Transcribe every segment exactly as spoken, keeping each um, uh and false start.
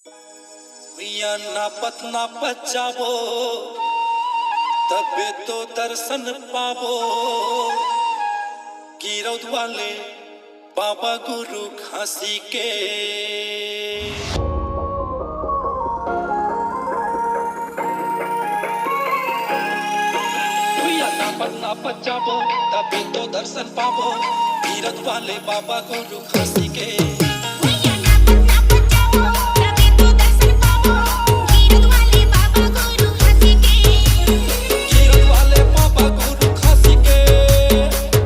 भुइयां नापत नापत जाबो, तबे तो दर्शन पाबो। गिरौद वाले बाबा गुरु घासी के। भुइयां नापत नापत जाबो, तबे तो दर्शन पाबो। गिरौद वाले बाबा गुरु घासी के। भुइयां नापत नापत जाबो, तबे तो दर्शन पाबो। गिरौद वाले बाबा गुरु घासी के। गिरौद वाले बाबा गुरु घासी के।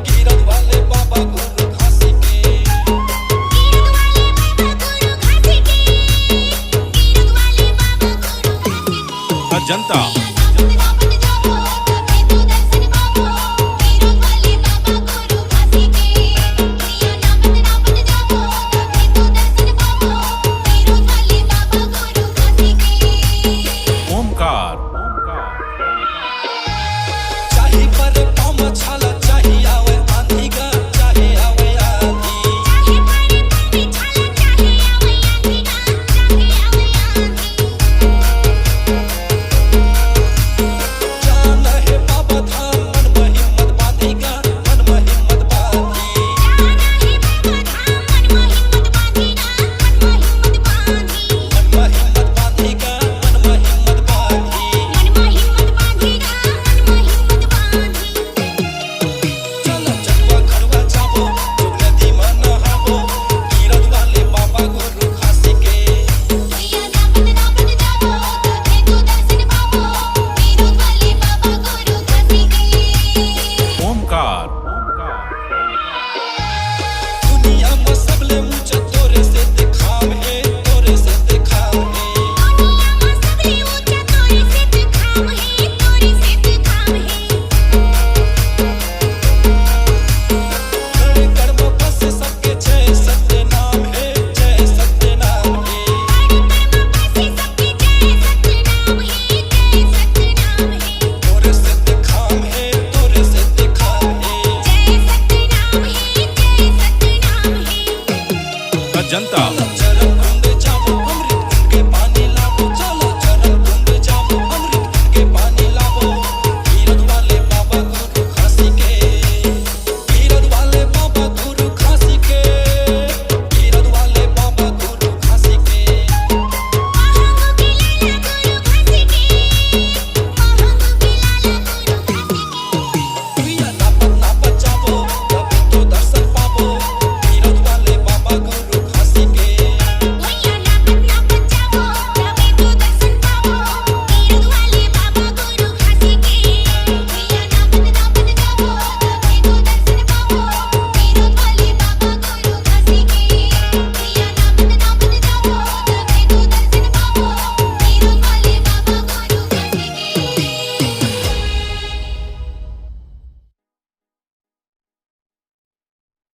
गिरौद वाले बाबा गुरु घासी के। गिरौद वाले बाबा गुरु घासी के। गिरौद वाले बाबा गुरु घासी के। अजंता